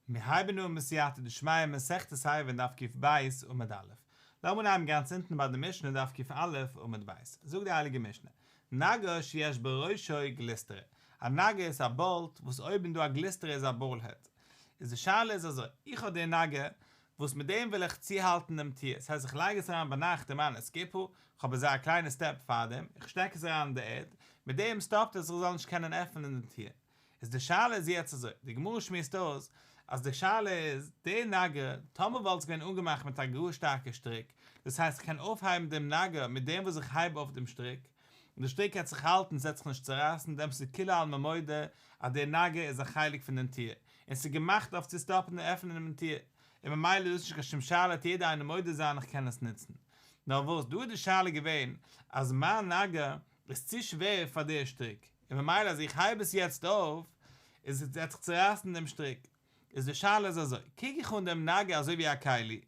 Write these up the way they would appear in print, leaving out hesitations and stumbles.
מיר הייבן אן בסייעתא דשמיא מסכת עירובין דף קב עמוד א'. לאמיר אנהייבן גאנץ אונטן ביי די משנה דף קא עמוד ב'. זאגט די הייליגע משנה, נגר שיש בראשו גלוסטרא, א נגר איז א bolt וואס אויבן דא א גלוסטרא איז א ball head. איז די שאלה איז אזוי, איך האב די נגר וואס מיט דעם וויל איך צוהאלטן דעם טיר, ס'הייסט איך לייג עס אריין ביינאכט אין מיין אסקופה, כ'האב אזא קליינע step פארדעם, איך שטעק עס אריין אין די ערד, מיט דעם סטאפט עס איך זאל נישט קענען עפענען די טיר. איז די שאלה איז יעצט אזוי, די גמרא שמועסט אויס אז די שאלה איז, די נגר, טאמער וואלט עס געווען אנגעמאכט מיט א גאר שטארקע שטריק, דאס הייסט איך קען אויפהייבן דעם נגר מיט דעם וואס איך הייב אויף דעם שטריק, און די שטריק העט זיך האלטן ס'העט זיך נישט צורייסן, דעמאלטס איז כולי עלמא מודה אז די נגר איז א חלק פון דעם טיר, און ס'איז געמאכט אויף צו סטאפן די עפענען דעם טיר, און ממילא איז דאס נישט קיין שום שאלה העט יעדער איינער מודה זיין איך קען עס נוצן. נאר וואס, דא איז די שאלה געווען אז מיין נגר איז צו שווער פאר די שטריק, און ממילא אז איך הייב עס יעצט אויף, איז עס וועט זיך צורייסן דעם שטריק. איז די שאלה איז אזוי, קוק איך אן דעם נגר אזוי ווי א כלי,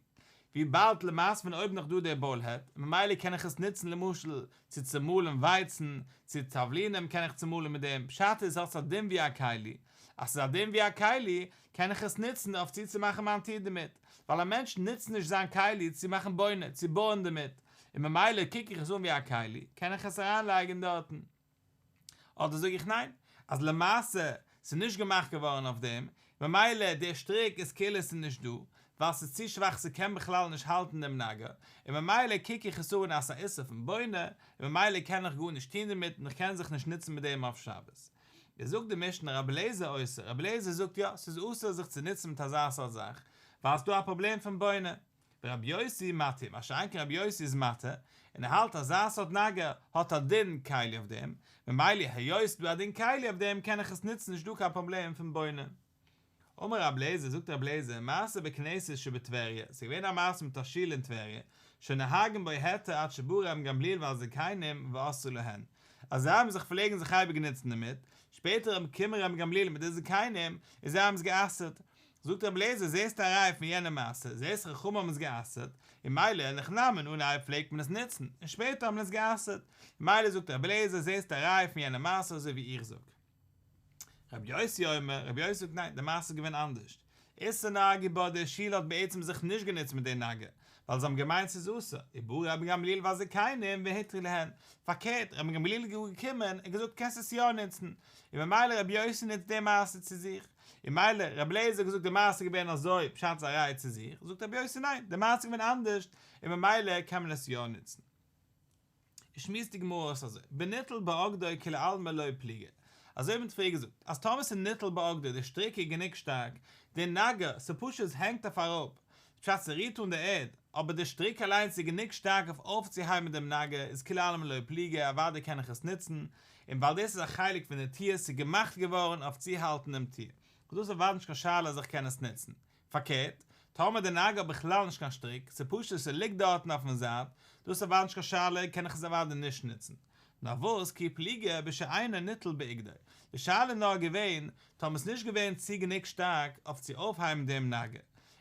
וויבאלד למעשה פון אויבן נאך דא דער ball head, און ממילא קען איך עס נוצן למשל צו צומאלן ווייצן, צו תבלינים קען איך צומאלן מיט דעם, פשט איז האט עס א דין ווי א כלי, אז ס'איז א דין ווי א כלי, קען איך עס נוצן אויף צוצומאכן מיין טיר דערמיט, ווייל א מענטש נוצט נישט זיין כלי צו מאכן בונה, צו בויען דערמיט, און ממילא קוק איך עס אן ווי א כלי, קען איך עס אריינלייגן דארטן. אדער זאג איך ניין, אז למעשה ס'איז נישט געמאכט געווארן אויף דעם, ממילא דער שטריק איז כאילו ס'איז נישט דא, ווייל ס'איז צו שוואך ס'קען בכלל נישט האלטן דעם נגר, און ממילא קוק איך עס אן אז ס'איז א איסור פון בונה, און ממילא קען איך גארנישט טון דערמיט און איך קען זיך נישט נוצן מיט דעם אויף שבת. איז זאגט די משנה רבי אליעזר אוסר, רבי אליעזר זאגט יא, ס'איז אסור זיך צו נוצן מיט אזא סארט זאך, ווייל ס'דא א פראבלעם פון בונה. ורבי יוסי מתיר, מה שאין כן רבי יוסי איז מתיר, און ער האלט אזא סארט נגר האט א דין כלי אויף דעם, ממילא היות ס'דא א דין כלי אויף דעם קען איך עס נוצן נישט דא קיין פראבלעם פון בונה. אמר רבי אליעזר, זאגט רבי אליעזר, מעשה בכנסת שבטבריה, ס'איז געווען א מעשה מיט א שול אין טבריה, שנוהגין בו היתר עד שבא רבן גמליאל והזקנים ואסרו להן, אז זיי האבן זיך פלעגן זיך אייביג נוצן דערמיט, שפעטער האבן געקומען רבן גמליאל מיט די זקנים און זיי האבן עס גע'אסר'ט. זאגט רבי אליעזר, זעסט א ראיה פון יענע מעשה, זעסט חכמים האבן עס גע'אסר'ט, און מילא אין הכי נמי אין אנהייב פלעגט מען עס נוצן, און שפעטער האט מען עס גע'אסר'ט, מילא זאגט רבי אליעזר, זעסט א ראיה פון יענע מעשה אזוי ווי איך זאג. רבי יוסי אומר, רבי יוסי זאגט ניין, די מעשה איז געווען אנדערשט. איסור נהגו בה, די שול האט בעצם זיך נישט גענוצט מיט די נגר, ווייל זיי האבן געמיינט ס'איז אסור, ובא רבן גמליאל והזקנים והתירו להן, פארקערט, רבן גמליאל איז גאר געקומען און געזאגט קענסט עס יא נוצן, און ממילא רבי יוסי נוצט די מעשה צו זיך, און מילא רבי אליעזר האט געזאגט די מעשה איז געווען אזוי, פשט איז א ראיה צו זיך, זאגט רבי יוסי ניין, די מעשה איז געווען אנדערשט, און ממילא קען מען עס יא נוצן. שמועסט די גמרא אויס אזוי, בניטל באגדו כולי עלמא לא פליגי, אזוי ווי מ'האט פריער געזאגט, אז טאמער ס'איז ניטל באגדו די שטריק איז גענוג שטארק, די נגר, ס'פשוט עס הענגט אויף אראפ, פשט ס'רירט אן די ערד, אבער די שטריק אליינס איז גענוג שטארק אויף אויפצוהייבן דעם נגר, איז כולי עלמא לא פליגי, אוודאי קען איך עס נוצן, און ווייל דאס איז א חלק פון די טיר, ס'איז געמאכט געווארן אויף צוהאלטן דעם טיר, איז דאס אוודאי נישט קיין שאלה אז איך קען עס נוצן. פארקערט, טאמער די נגר האט בכלל נישט קיין שטריק, ס'פשוט ס'ליגט דארטן אויפן זייט, דאס איז אוודאי נישט קיין שאלה, קען איך עס אוודאי נישט נוצן. נאר וואס, כי פליגי בשאינו ניטל באגדו, די שאלה איז נאר געווען, טאמער ס'איז נישט געווען צו גענוג שטארק אויף צו אויפהייבן דעם נגר.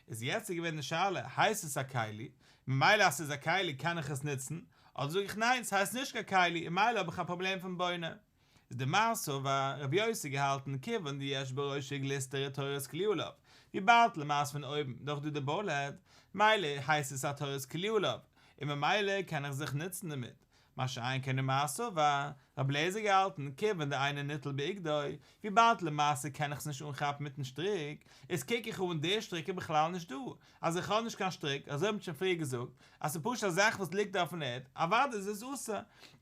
איז יעצט איז געווען די שאלה, הייסט עס א כלי? ממילא אז ס'איז א כלי קען איך עס נוצן, אדער זאג איך ניין ס'הייסט נישט קיין כלי און מילא האב איך א פראבלעם פון בונה. איז דמר סבר רבי יוסי געהאלטן כיוון דיש בראשו גלוסטרא תורת כלי עליו, וויבאלד למעשה פון אויבן דאך דא די ball head, מילא הייסט עס א תורת כלי עליו, און ממילא קען איך זיך נוצן דערמיט, מה שאין כן ומר סבר רבי אליעזר געהאלטן כיוון דאינו ניטל באגדו, וויבאלד למעשה קען איך עס נישט אנכאפן מיטן שטריק, איז קוק איך אן דער שטריק איז בכלל נישט דא, אז איך האב נישט קיין שטריק, אזוי האט מען שוין פריער געזאגט, אז ס'איז פשוט א זאך וואס ליגט אויפן ערד, אוודאי איז עס אסור,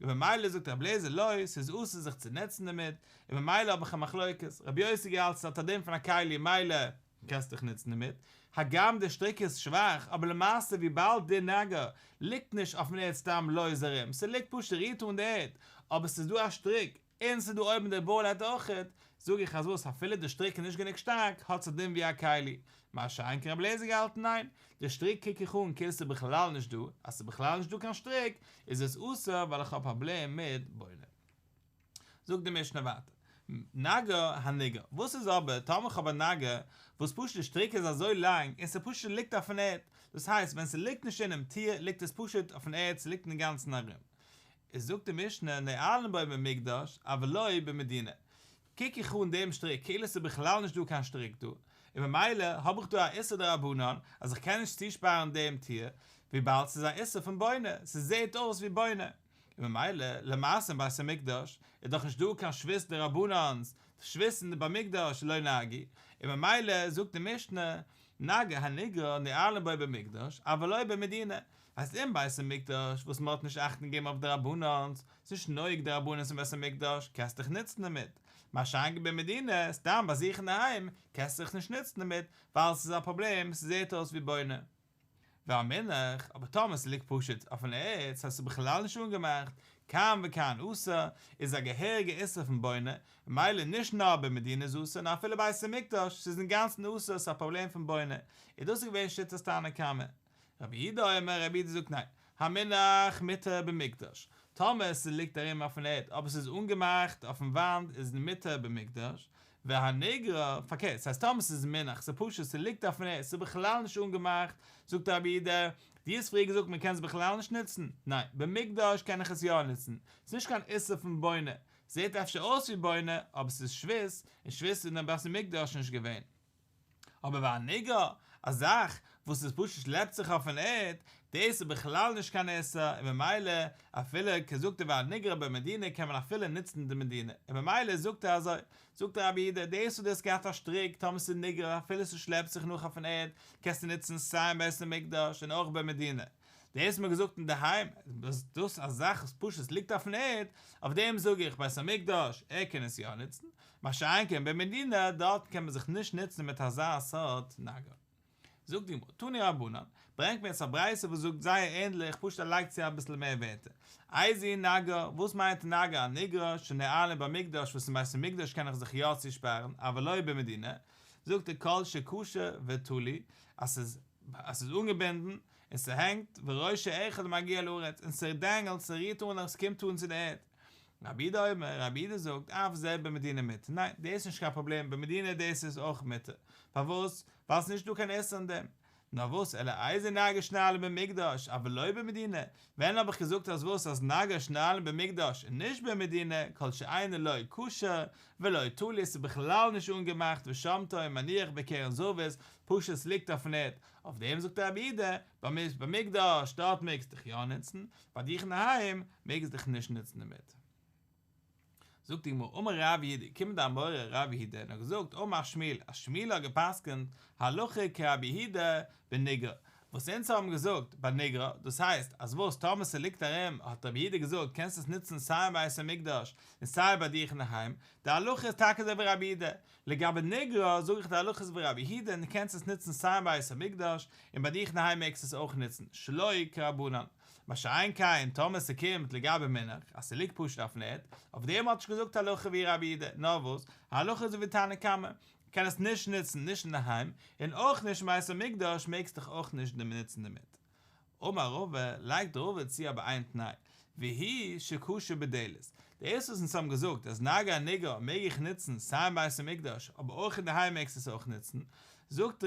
און ממילא זאגט רבי אליעזר לא, ס'איז אסור זיך צו נוצן דערמיט, און ממילא האב איך א מחלוקת, רבי יוסי געהאלט ס'האט א דין פון א כלי מילא קענסט דיך נוצן דערמיט, הגם די שטריק איז שוואך, אבער למעשה וויבאלד די נגר ליגט נישט אויפן ערד סתם לויז ארום, ס'ליגט פשוט רירט אן די ערד, אבער ס'איז דא א שטריק, און ס'איז דא אויבן דער ball head אויכעט, זאג איך אז וואס אפילו די שטריק איז נישט גענוג שטארק האט עס א דין ווי א כלי, מה שאין כן רבי אליעזר געהאלטן ניין, די שטריק קוק איך אן כאילו ס'איז בכלל נישט דא, אז ס'איז בכלל נישט דא קיין שטריק איז עס אסור ווייל איך האב פראבלעם מיט בונה. זאגט די משנה ווייטער, נגר הניגר, וואס איז אבער טאמער איך האב א נגר וואס פשוט די שטריק איז אזוי לאנג און ס'פשוט ליגט אויפן ערד, דאס הייסט ווען ס'ליגט נישט אינעם טיר ליגט עס פשוט אויפן ערד ס'ליגט אינגאנצן ארום, איז זאגט די משנה נועלין בו במקדש אבל לא במדינה. קוק איך אן דעם שטריק כאילו עס איז בכלל נישט דא קיין שטריק דא, און ממילא האב איך דא א איסור דרבנן אז איך קען נישט צושפארן דעם טיר, וויבאלד ס'איז א איסור פון בונה, ס'זעהט אויס ווי בונה. און ממילא, למעשה אין בית המקדש איז דאך נישט דא קיין שבות דרבנן'ס, שבות אין במקדש לא נהגי, און ממילא זאגט די משנה, נגר הנגרר נועלין בו במקדש, אבל לא במדינה, הייסט אין בית המקדש וואס מען האט נישט אכטונג געגעבן אויף דרבנן'ס, ס'איז נישט נוהג דרבנן'ס אין בית המקדש, קענסט דיך נוצן דערמיט, מה שאין כן במדינה, סתם ביי זיך אינדערהיים, קענסטו זיך נישט נוצן דערמיט, ווייל ס'איז א פראבלעם, ס'זעט אויס ווי בונה. והמונח, אבער טאמער ס'ליגט פשוט אויפן ערד, ס'הייסט ס'איז בכלל נישט אנגעמאכט, כאן וכאן אסור, איז א געהעריגע איסור פון בונה, ממילא נישט נאר במדינה איז אסור, נאר אפילו בית המקדש, ס'איז אינגאנצן אסור, ס'איז א פראבלעם פון בונה, און דאס איז געווען שיטת תנא קמא. רבי יהודה אומר, רבי יהודה זאגט ניין, המונח מותר במקדש, טאמער ס'ליגט ארום אויפן ערד אבער ס'איז אנגעמאכט אויפן וואנט איז מותר במקדש, והנגרר, פארקערט, ס'הייסט טאמער ס'איז מונח, ס'איז פשוט, ס'ליגט אויפן ערד, ס'איז בכלל נישט אנגעמאכט, זאגט רבי יהודה, דו האסט פריער געזאגט מ'קען עס בכלל נישט נוצן, ניין, במקדש קען איך עס יא נוצן, ס'איז נישט קיין איסור פון בונה, ס'זעט אפשר אויס ווי בונה, אבער ס'איז שבות, און שבות איז אין בית המקדש נישט געווען. אבער והנגרר, א זאך וואס איז פשוט שלעפט זיך אויפן ערד, דאס איז בכלל נישט קיין איסור, און ממילא אפילו זאגט ער והנגרר במדינה קען מען אפילו נוצן די מדינה, און ממילא זאגט ער אזוי, זאגט רבי יהודה, דאס וואס דו האסט געהאט א שטריק, טאמער ס'איז נגרר אפילו ס'שלעפט זיך נאך אויפן ערד, קענסטו נוצן סיי אין בית המקדש און אויך במדינה. דאס האט מען געזאגט אינדערהיים, דאס דאס א זאך וואס פשוט ליגט אויפן ערד, אויף דעם זאג איך בית המקדש, ער קען עס יא נוצן, מה שאין כן במדינה, דארט קען מען זיך נישט נוצן מיט אזא סארט נגר. זאגט די גמרא, תנו רבנן, ברענגט מען יעצט א ברייתא וואס זאגט זייער ענדליך, פשוט ער לייגט צו אביסל מער ווערטער. איזהו נגר, וואס מיינט נגר הנגרר שנועלין במקדש וואס אין בית המקדש קען איך זיך יא צושפארן, אבל לא במדינה, זאגט ער כל שקשור ותלוי, אז ס'איז אז ס'איז אנגעבינדן, און ס'הענגט, וראשו אחד מגיע לארץ, און ס'דענגלט, ס'רירט אן און ס'קומט אן צו די ערד. רבי יהודה אומר, רבי יהודה זאגט, אף זה במדינה מותר, ניין, דאס איז נישט קיין פראבלעם, במדינה דאס איז אויך מותר. פארוואס? ווייל ס'איז נישט דא קיין איסור אין דעם. נאר וואס, אלא איזהו נגר שנועלין במקדש, אבל לא במדינה, ווען האב איך געזאגט אז וואס, אז נגר שנועלין במקדש און נישט במדינה, כל שאינו לא קשור ולא תלוי, ס'איז בכלל נישט אנגעמאכט ושמטו ומניח בקרן זווית, פשוט ס'ליגט אויפן ערד, אויף דעם זאגט רבי יהודה, במקדש, דארט מעגסט דיך יא נוצן, ביי דיך אינדערהיים מעגסט דיך נישט נוצן דערמיט. זאגט די גמרא, אמר רב יהודה, קומט די אמורא רב יהודה און האט געזאגט, אמר שמואל, אז שמואל האט גע'פסק'נט, הלכה כרבי יהודה בנגרר, וואס אונז האבן געזאגט בנגרר, דאס הייסט, אז וואס טאמער ס'ליגט ארום, האט רבי יהודה געזאגט, קענסט עס נוצן סיי אין בית המקדש און סיי ביי דיך אינדערהיים, די הלכה איז טאקע אזוי ווי רבי יהודה, לגבי נגרר זאג איך די הלכה איז ווי רבי יהודה און דו קענסט עס נוצן סיי אין בית המקדש און ביי דיך אינדערהיים מעגסטו עס אויך נוצן שלא כרבנן מה שאין כן טאמער ס'קומט לגבי מונח אז ס'ליגט פשוט אויפן ערד אויף דעם האט נישט געזאגט הלכה ווי רבי יהודה נאר וואס הלכה איז ווי תנא קמא קען עס נישט נוצן נישט אינדערהיים און אויך נישט אין בית המקדש מעגסט דיך אויך נישט נוצן דערמיט. אמר רבא, לייגט רבא צו אבער איין תנאי, והוא שקשור בדלת, דאס וואס אונז האבן געזאגט אז נגר הנגרר מעג איך נוצן סיי אין בית המקדש אבער אויך אינדערהיים מעגסטו עס אויך נוצן, זאגט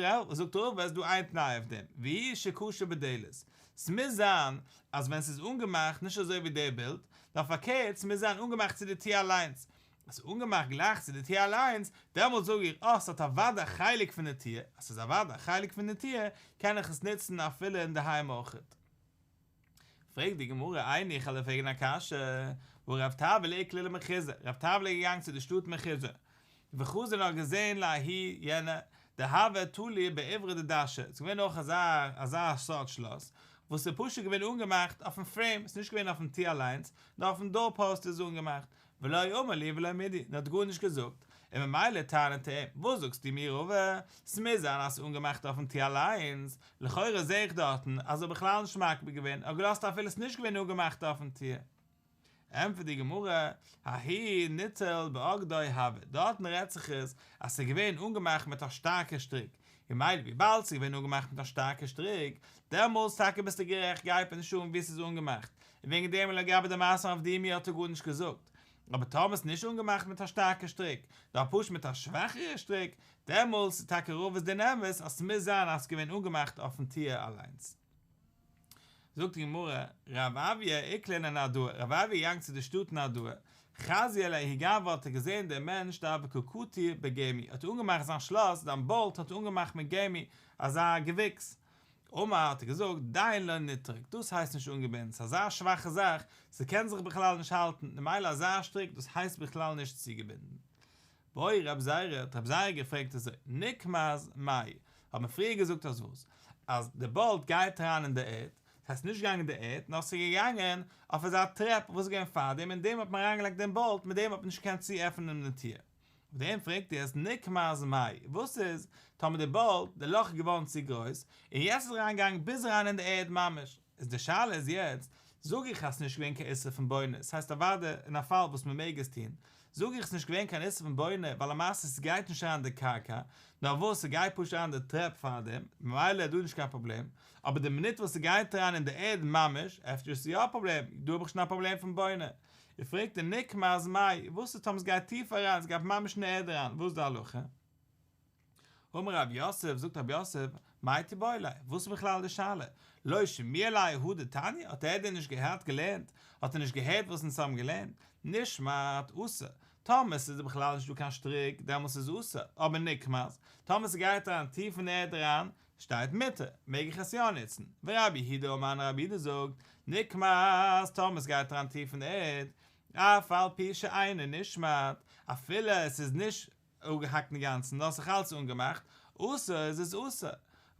רבא איז דא איין תנאי אויף דעם, והוא שקשור בדלת, ס'מוז זיין אז ווען ס'איז אנגעמאכט נישט אזוי ווי די בילד, נאר פארקערט ס'מוז זיין אנגעמאכט צו די טיר אליינס, אז ס'איז אנגעמאכט גלייך צו די טיר אליינס, דעמאלט זאג איך, אה, ס'האט אוודאי א חלק פון די טיר, אז ס'איז אוודאי א חלק פון די טיר, קען איך עס נוצן אפילו אינדערהיים אויכעט. פרעגט די גמרא, איני איך וועל פרעגן א קשיא, והא רב טבלא איקלע למחוזא, רב טבלא איז געגאנגען צו די שטאט מחוזא, וחזא און האט געזען לההוא יענע, דהוה תלי בעיברא דדשא, ס'איז געווען אויך אזא אזא סארט שלאס, וואס איז פשוט געווען אנגעמאכט אויפן פרעים, ס'איז נישט געווען אויפן טיר אליינס, נאר אויפן דאר פאוסט איז עס אנגעמאכט, ולא אמר להו ולא מידי, און האט גארנישט געזאגט, און ממילא טענה'ט ער אים, וואס זאגסטו מיר רבא, ס'מוז זיין אז ס'איז אנגעמאכט אויפן טיר אליינס, לכאורה זעה איך דארטן אז ער האט בכלל נישט מקפיד געווען, ער האט געלאזט אפילו ס'איז נישט געווען אנגעמאכט אויפן טיר. ענטפערט די גמרא, ההוא ניטל באגדו הוה, דארטן רעדט זיך עס אז ס'איז געווען אנגעמאכט מיט א שטארקע שטריק, און ממילא וויבאלד ס'איז געווען אנגעמאכט מיט א שטארקע שטריק, דעמאלטס טאקע ביסטו גערעכט גייט מיר נישט אן וואו ס'איז אנגעמאכט, און וועגן דעם לגבי די מעשה אויף די האט ער גארנישט געזאגט, אבער טאמער ס'איז נישט אנגעמאכט מיט א שטארקע שטריק, נאר פשוט מיט א שוואכערע שטריק, דעמאלטס איז טאקע רבא'ס דין אמת אז ס'מוז זיין אז ס'איז געווען אנגעמאכט אויפן טיר אליינס. זאגט די גמרא, רב אויא איקלע לנהרדעא, רב אויא איז געגאנגען צו די שטאט נהרדעא, חזייה לההוא גברא האט ער געזען דעם מענטש דהוה קא קטיר בגמי האט אנגעמאכט זיין שלאס זיין באלט האט ער אנגעמאכט מיט גמי אזא געוויקס אמר האט ער געזאגט דין לא נטרק דאס הייסט נישט אנגעבינדן ס'איז אזא שוואכע זאך ס'קען זיך בכלל נישט האלטן ממילא אזא שטריק דאס הייסט בכלל נישט צוגעבינדן. בעי רב זירא האט רב זירא געפרעגט אזוי נקמז מאי האט מען פריער געזאגט אז וואס אז די באלט גייט אריין אין די ערד ס'הייסט נישט געגאנגען אין די ערד נאר ס'איז געגאנגען אויף אזא טרעפ וואס איז געווען פארדעם אין דעם האט מען אריינגעלייגט דעם באלט מיט דעם האט מען נישט געקענט צועפענען די טיר אויף דעם פרעגט ער עס נקמז מאי וואס איז טאמער די באלט די לאך איז געווארן צו גרויס און יעצט איז אריינגעגאנגען ביז אריין אין די ערד ממש איז די שאלה איז יעצט, זאג איך אז ס'נישט געווען קיין איסור פון בונה, ס'הייסט אוודאי אין א פאל וואס מ'מעג עס טון, זאג איך ס'נישט געווען קיין איסור פון בונה ווייל למעשה ס'גייט נישט אריין די קרקע, נאר וואס ס'גייט פשוט אריין די טרעפ פארדעם, ממילא איז דא נישט קיין פראבלעם, אבער די מינוט וואס ס'גייט אריין אין די ערד ממש, אפשר איז עס יא א פראבלעם, דא האב איך שוין א פראבלעם פון בונה. איז פרעגט ער נקמז מאי, וואס איז טאמער ס'גייט טיף אריין, ס'גייט ממש אין די ערד אריין, וואס איז די הלכה? אמר רב יוסף, זאגט רב יוסף, מאי תיבעי ליה, וואס איז בכלל די שאלה? לא שמיע ליה הא דתניא, האט ער דען נישט געהאט געלערנט? האט ער נישט געהערט וואס אונז האבן געלערנט? נשמט, אסור, טאמער ס'איז בכלל נישט דא קיין שטריק, דעמאלס איז אסור, אבער נקמז, טאמער ס'גייט אריין טיף אין ערד אריין, שטייט מותר, מעג איך עס יא נוצן? ורבי יהודה אמר און רבי יהודה זאגט, נקמז, טאמער ס'גייט אריין טיף אין ערד, אף על פי שאינו נשמט, אפילו עס איז נישט אפגעהאקט אינגאנצן נאר ס'איז אלץ אנגעמאכט, אסור איז עס אסור.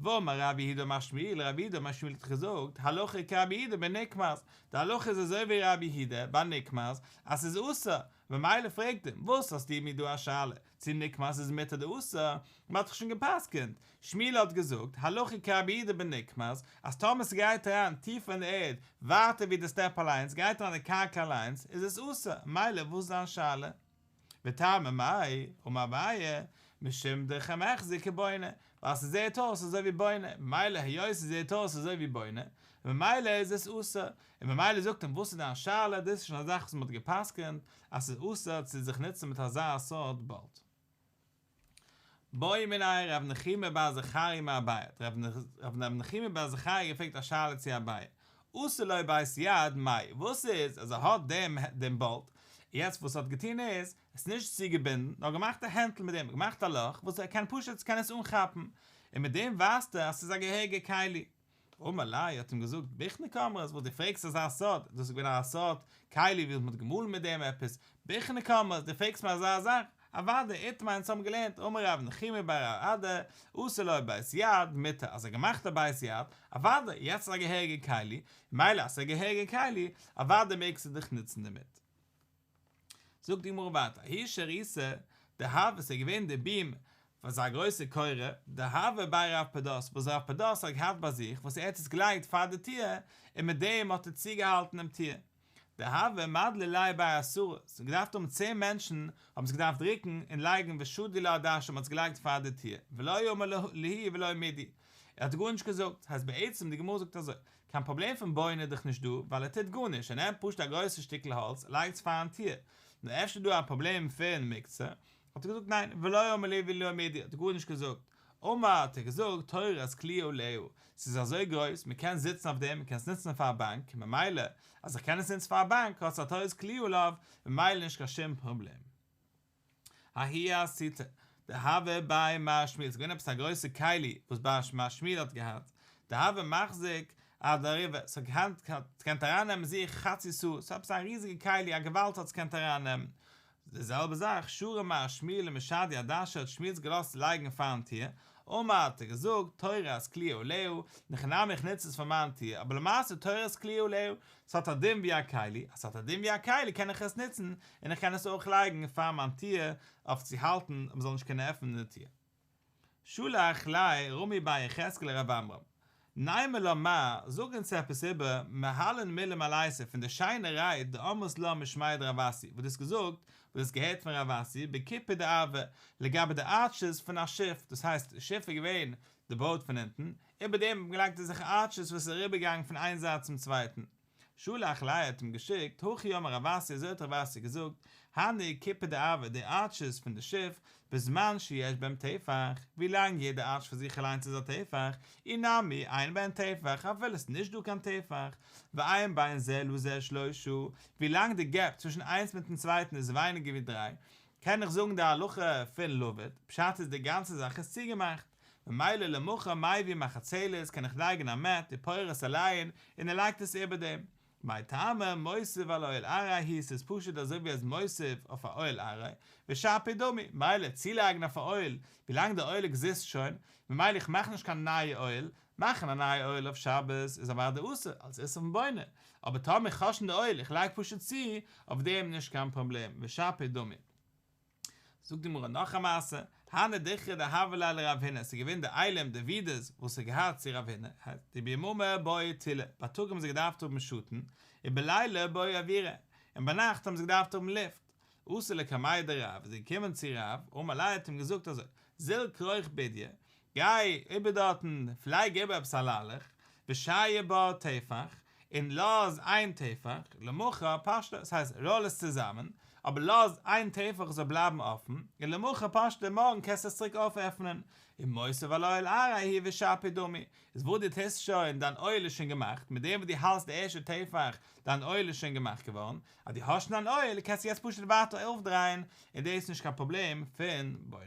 ואמר רב יהודה אמר שמואל, רב יהודה אמר שמואל האט געזאגט, הלכה כרבי יהודה בנקמז, די הלכה איז אזוי ווי רבי יהודה ביי נקמז, אז ס'איז אסור, ממילא פרעגט אים, וואס האסטו מיר דא א שאלה, צו נקמז איז מותר אדער אסור, מ'האט דאך שוין גע'פסק'נט, שמואל האט געזאגט, הלכה כרבי יהודה בנקמז, אז טאמער ס'גייט אריין טיפער אין די ערד, ווייטער ווי די סטעפ אליינס, גייט אריין די קרקע אליינס, איז עס אסור, מילא וואס איז זיין שאלה? וטעמא מאי, אמר אביי, משום דקמיחזי כבונה, ווייל ס'זעהט אויס אזוי ווי בונה, ממילא היות ס'זעהט אויס אזוי ווי בונה, ממילא איז עס אסור, און ממילא זאגט אים וואס איז דיין שאלה, דאס איז שוין א זאך וואס מ'האט גע'פסק'נט אז ס'איז אסור צו זיך נוצן מיט אזא סארט באלט. בעא מיניה רב נחומי בר זכריה מאביי, האט רב נחומי בר זכריה געפרעגט א שאלה צו אביי, עשה לו בית יד מאי, וואס איז אז ער האט דעם דעם באלט, יעצט וואס ער האט געטון איז, עס נישט צוגעבינדן, נאר געמאכט א הענטל מיט דעם, געמאכט א לאך וואס ער קען פשוט קען עס אנכאפן, און מיט דעם ווייזט ער אז ס'איז א געהעריגע כלי. אמר ליה האט אים געזאגט, בוכנא קאמרת, וואס דו פרעגסט אזא סארט, דאס איז געווען א סארט כלי ווי מ'האט געמאלן מיט דעם עפעס, בוכנא קאמרת, דו פרעגסט מיר אזא זאך, אוודאי, איתמר אונז האבן געלערנט, אמר רב נחומי בר אדא, עשה לו בית יד, מותר, אז ער האט געמאכט א בית יד, אוודאי, יעצט איז א געהעריגע כלי, מילא אז ס'איז א געהעריגע כלי, אוודאי מעגסטו דיך נוצן דערמיט. זאגט די גמרא ווייטער, ההוא שריתא דהוה ס'איז געווען די ביעם פאר אזא גרויסע קורה, דהוה בי רב פדת, וואס רב פדת האט געהאט ביי זיך, וואס ער האט עס געלייגט פאר די טיר, און מיט דעם האט ער צוגעהאלטן דעם טיר. דהוו מדלי ליה בי עשרה, ס'האט געדארפט האבן צען מענטשן האבן עס געדארפט רוקן און לייגן ושדו לה אדשא מ'האט עס געלייגט פאר די טיר, ולא אמר להו ולא מידי, ער האט גארנישט געזאגט, הייסט בעצם די גמרא זאגט אזוי, קיין פראבלעם פון בונה איז דאך נישט דא, ווייל ער טוט גארנישט, ער נעמט פשוט א גרויסע שטיקל האלץ, לייגט עס פארן טיר, נאר אפשר איז דא א פראבלעם פון מוקצה, האט ער געזאגט ניין, ולא אמר להו ולא מידי, האט ער גארנישט געזאגט, אמר האט ער געזאגט תורת כלי עליה, ס'איז אזוי גרויס, מ'קען זיצן אויף דעם, מ'קען עס נוצן פאר א באנק, ממילא אז איך קען עס נוצן פאר א באנק האט עס א תורת כלי עליו, ממילא נישט קיין שום פראבלעם. ההיא אסיתא דהוה בי מר שמואל, ס'איז געווען עפעס א גרויסע כלי וואס מר שמואל האט געהאט, דהוה מחזיק אדריבא, ס'האט געקענט ארייננעמען זיך חצי סאה, ס'איז עפעס א ריזיגע כלי, א געוואלד האט עס געקענט ארייננעמען. די זעלבע זאך, שרא מר שמואל למשדייה אדשא האט שמואל עס געלאזט לייגן פארן טיר, אמר האט ער געזאגט, תורת כלי עליה, אין הכי נמי איך נוץ עס פאר מיין טיר, אבער למעשה תורת כלי עליה, ס'האט א דין ווי א כלי, אז ס'האט א דין ווי א כלי קען איך עס נוצן, און איך קען עס אויך לייגן פאר מיין טיר אויף צו האלטן אז מ'זאל נישט קענען עפענען די טיר. שלח ליה רמי בר יחזקאל לרב עמרם, נימא לן מר, זאג אונז עפעס איבער מהלין מילי מעלייתא פון די שיינע רייד דאמרת לן משמיה דרב אסי וואס דו האסט געזאגט וואס דו האסט געהערט פון רב אסי בכיפי דארבא לגבי די ארטשעס פון א שיף, דאס הייסט די שיף איז געווען די באוט פון אונטן, איבער דעם האט מען געלייגט אזעלכע ארטשעס וואס איז אריבערגעגאנגען פון איין זייט צום צווייטן. שלח ליה האט אים געשיקט, הכי אמר רב אסי אזוי האט רב אסי געזאגט, הני כיפי דארעא, די ארטשעס פון די שיף, בזמן שיש בהם טפח, ווי לאנג יעדע ארטש פאר זיך אליינס איז א טפח, אי נמי אין בהן טפח, אפילו עס איז נישט דא קיין טפח, ואין בין זה לזה שלושה, ווי לאנג די געפ צווישן איינס מיטן צווייטן איז ווייניגער ווי דריי, קען איך זאגן די הלכה פון לבוד, פשט איז די גאנצע זאך איז צוגעמאכט, ממילא למחר מביא מחצלת קען איך לייגן א מעט ופורס עליהן און ער לייגט עס איבער דעם, מאי טעמא מוסיף על אוהל עראי הוא ס'איז פשוט אזוי ווי ער איז מוסיף אויף א אוהל עראי, ושפיר דמי, מילא צולייגן אויף א אוהל, ווילאנג די אוהל עקזיסט שוין, ממילא איך מאך נישט קיין נייע אוהל, מאכן א נייע אוהל אויף שבת איז אוודאי אסור, אלס איסור פון בונה, אבער טאמער איך האב שוין די אוהל איך לייג פשוט צו, אויף דעם נישט קיין פראבלעם, ושפיר דמי. זאגט די גמרא נאך א מעשה, הנהו דכרי דהוו ליה לרב הונא, עס איז געווען די אילים די ווידערס וואס האט געהאט צו רב הונא, דביממא בעו צילא, בייטאג האבן זיי געדארפט האבן שאטן, ובליליא בעו אוירא, און ביינאכט האבן זיי געדארפט האבן לופט. אתו לקמיה דרב, איז ער געקומען צו רב, אמר ליה האט אים געזאגט אזוי, זיל כרוך בודיא, גיי איבער דארטן, לייג איבער עפעס א ליילעך, ושייר בה טפח, און לאז איין טפח, למחר פשטה, דאס הייסט ראל עס צוזאמען, אבער לאז איין טפח זאל בלייבן אפן, און למחר פשטה מארגן קענסטו עס צוריק אויפעפענען, ומוסיף על אוהל עראי הוא ושפיר דמי, איז וואס דו טוסט שוין, דיין אוהל איז שוין געמאכט, מיט דעם וואס דו האלסט די ערשטע טפח, דיין אוהל איז שוין געמאכט געווארן, אז דו האסט שוין אן אוהל, קענסטו יעצט פשוט ווייטער אויפדרייען, און דאס איז נישט קיין פראבלעם פון בונה.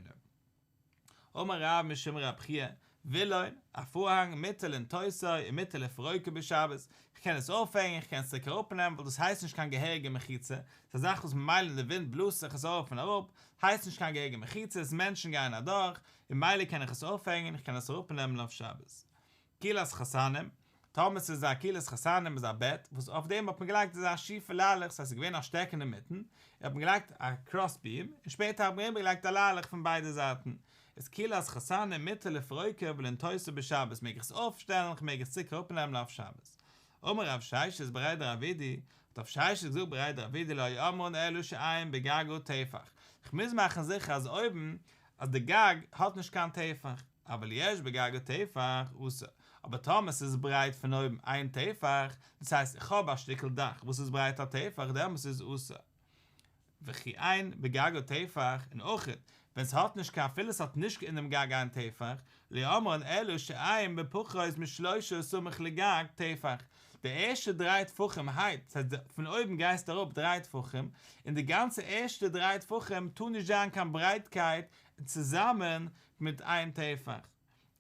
אמר רב משום רב חייא, וילון, א פארהאנג, מותר לנטותו ומותר לפרוקו בשבת, איך קען עס אויפהענגען, איך קען עס צוריק אראפנעמען, ווייל דאס הייסט נישט קיין געהעריגע מחיצה, ס'איז א זאך וואס ממילא אין די ווינט בלאזט זיך עס ארויף און אראפ, הייסט נישט קיין געהעריגע מחיצה, מענטשן גייען אדורך, ממילא קען איך עס אויפהענגען, איך קען עס אראפנעמען אויף שבת. כילת חתנים, טאמער ס'איז א כילת חתנים איז א בעט וואס אויף דעם האט מען געלייגט אזא שיפע ליילעך ס'הייסט ס'איז געווען א שטעקן אינמיטן און האט מען געלייגט א קראס ביעם און שפעטער האט מען איבערגעלייגט א ליילעך פון ביידע זייטן איז כילת חתנים מותר לפרוקה ולנטותה בשבת מעג איך עס אויפשטעלן כ'מעג עס צוריק אראפנעמען אויף שבת אמר רב ששת בריה דרב אידי האט רב ששת געזאגט בריה דרב אידי לא אמרן אלא שאין בגגה טפח כ'מוז מאכן זיכער אז אויבן אז די גג האט נישט קיין טפח אבל יש בגגה טפח אסור, אבער טאמער ס'איז ברייט פון אויבן איין טפח, דאס הייסט איך האב א שטיקל דאך וואס איז ברייט א טפח דעמאלס איז אסור. וכי אין בגגה טפח, און אויך ווען ס'האט נישט קיין אפילו ס'האט נישט אינעם גג איין טפח, לא אמרן אלא שאין בפחות משלושה סמוך לגג טפח, די ערשטע דריי טפחים הייט, ס'הייסט פון אויבן גייסטו אראפ דריי טפחים, און די גאנצע ערשטע דריי טפחים טאר נישט זיין קיין ברייטקייט צוזאמען מיט איין טפח,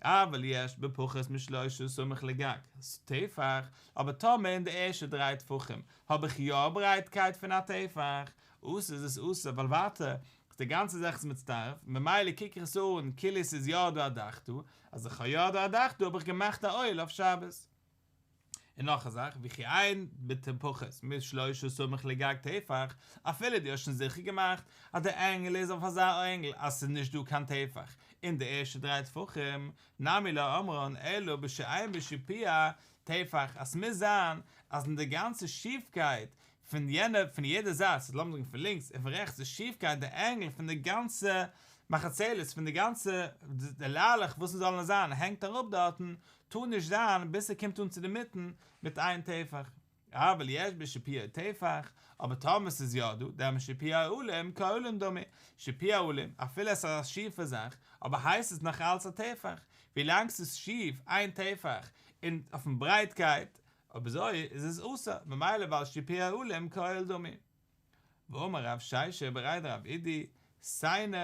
אבל יש בפחות משלושה סמוך לגג טפח, אבער טאמער אין די ערשטע דריי טפחים האב איך יא ברייטקייט פון א טפח, אסור איז עס אסור ווייל ווייטער די גאנצע זאך איז מצטרף, ממילא קוק איך עס אן כאילו עס איז יא דא א דאך דא, אז איך האב יא דא א דאך דא האב איך געמאכט א אוהל אויף שבת. און נאך א זאך, וכי אין בפחות משלושה סמוך לגג טפח, אפילו דו האסט שוין זיכער געמאכט אז די ענגל איז אויף אזא ענגל אז ס'איז נישט דא קיין טפח אין די ערשטע דריי טפחים, נמי לא אמרן אלא בשאין בשיפוע טפח, אז ס'מוז זיין אז אין די גאנצע שיפקייט פון יענע פון יעדע זייט, ס'איז לאמיר זאגן פון לינקס און פון רעכטס די שיפקייט די ענגל פון די גאנצע מחצלת פון די גאנצע די ליילעך וואס ס'זאל נאר זיין הענגט אראפ דארטן, טאר נישט זיין ביז ס'קומט אן צו די מיטן מיט איין טפח. אבל יש בשיפועו טפח, אבער טאמער ס'איז יא דא, דעמאלט שיפוע העלים כאהלים דמי, שיפוע העלים, אפילו עס איז א שיפע זאך, אבער הייסט עס נאך אלץ א טפח, ווילאנג ס'איז שיף איין טפח און אויפן ברייטקייט, אויב אזוי איז עס אסור, ממילא ווייל שיפוע העלים כאוהל דמי. ואמר רב שישא בריה דרב אידי, סיני,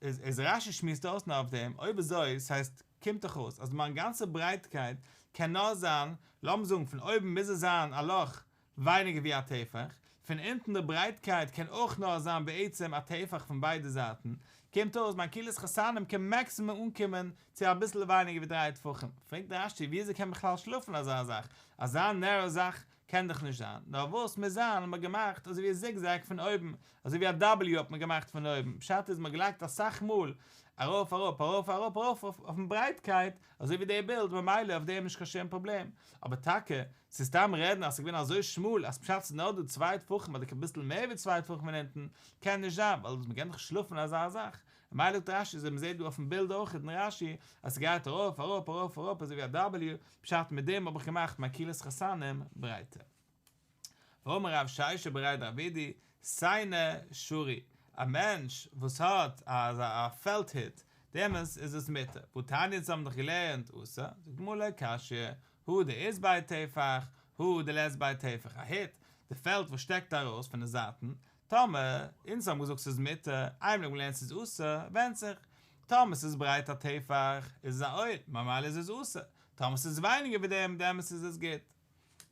איז רש"י שמועסט אויס נאר אויף דעם, אויב אזוי, ס'הייסט, קומט דאך אויס אז מיין גאנצע ברייטקייט קען נאר זיין, לאמיר זאגן פון אויבן מוז עס זיין א לאך ווייניגער ווי א טפח, פון אונטן די ברייטקייט קען אויך נאר זיין בעצם א טפח פון ביידע זייטן, קומט אויס מיין כילת חתנים קען מעקסימום אנקומען צו אביסל ווייניגער ווי דריי טפחים, פרעגט רש"י וויאזוי קען מען בכלל שלאפן אזא זאך, אזא נעראו זאך קען דאך נישט זיין, נאר וואס מוז זיין האט מען געמאכט אזוי ווי א זיגזעג פון אויבן, אזוי ווי א W האט מען געמאכט פון אויבן, פשט איז מען האט געלייגט אסאך מאל ארויף אראפ ארויף אראפ ארויף אויפן ברייטקייט, אזוי ווי די בילד, ממילא אויף דעם נישט קיין שום פראבלעם, אבער טאקע צו סתם רעדן אז ס'איז געווען אזוי שמאל אז פשט ס'איז נאר דא צוויי טפחים אדער אביסל מער ווי צוויי טפחים פון אונטן, קען נישט זיין, ווייל מ'קען דאך שלאפן אזא זאך, ממילא זאגט רש"י אזוי מ'זעט דא אויפן בילד אויך אין רש"י אז ס'גייט ארויף אראפ ארויף אראפ אזוי ווי א W, פשט מיט דעם האב איך געמאכט מיין כילת חתנים ברייטער. ואמר רב שישא בריה דרב אידי. סינר שרי, א מענטש וואס האט א פעלד הוט, דעמאלס איז עס מותר, והתניא אונז האבן דאך געלערנט אסור, זאגט די גמרא לא קשיא, הא דאית ביה טפח, הא דלית ביה טפח, א הוט, די פעלד וואס שטעקט ארויס פון די זייטן, טאמער אונז האבן געזאגט ס'איז מותר, איינמאל האבן געלערנט ס'איז אסור, ווענדט זיך, טאמער ס'איז ברייט א טפח, איז עס א עול, ממילא איז עס אסור, טאמער ס'איז ווייניגער ווי דעם, דעמאלס איז עס גוט.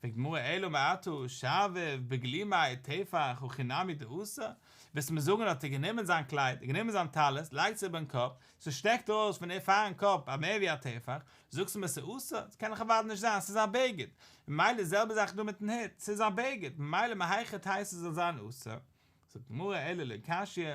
פרעגט די גמרא אלא מעתה שרביב בגלימיה טפח הכי נמי דאסור, וועסט מיר זאגן האט ער גענומען זיין קלייד, גענומען זיין טלית, לייגט עס איבערן קאפ, ס'שטעקט ארויס פון פארן קאפ א מער ווי א טפח, זאגסטו מיר ס'איז אסור? ס'קען דאך אוודאי נישט זיין, ס'איז א בגד, ממילא די זעלבע זאך דא מיטן הוט, ס'איז א בגד, ממילא מהיכי תיתי ס'זאל זיין אסור? זאגט די גמרא אלא לא קשיא,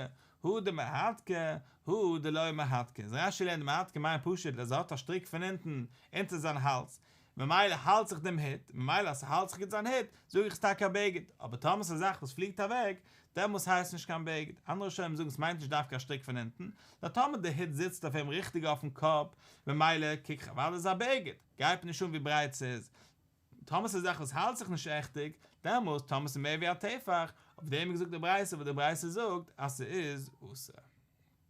הא דמהדקא, הא דלא מהדקא, איז רש"י לערנט מהדקא מיינט פשוט אז ער האט א שטריק פון אונטן אונטער זיין האלז, ממילא האלט זיך דעם הוט, ממילא אז ס'האלט זיך גוט זיין הוט, זאג איך ס'טאקע א בגד, אבער טאמער ס'איז א זאך וואס פליגט אוועק, דעמאלס הייסט עס נישט קיין בגד, אנדערע ראשונים זאגן ס'מיינט נישט דווקא א שטריק פון אונטן, נאר טאמער די הוט זיצט אויף אים ריכטיג אויפן קאפ, ממילא קוק איך אוודאי איז א בגד, גייט מיר נישט אן ווי ברייט ס'איז, טאמער ס'איז א זאך וואס האלט זיך נישט ריכטיג, דעמאלס טאמער ס'איז מער ווי א טפח, אויף דעם איז געזאגט די ברייתא וואס די ברייתא זאגט אז ס'איז אסור.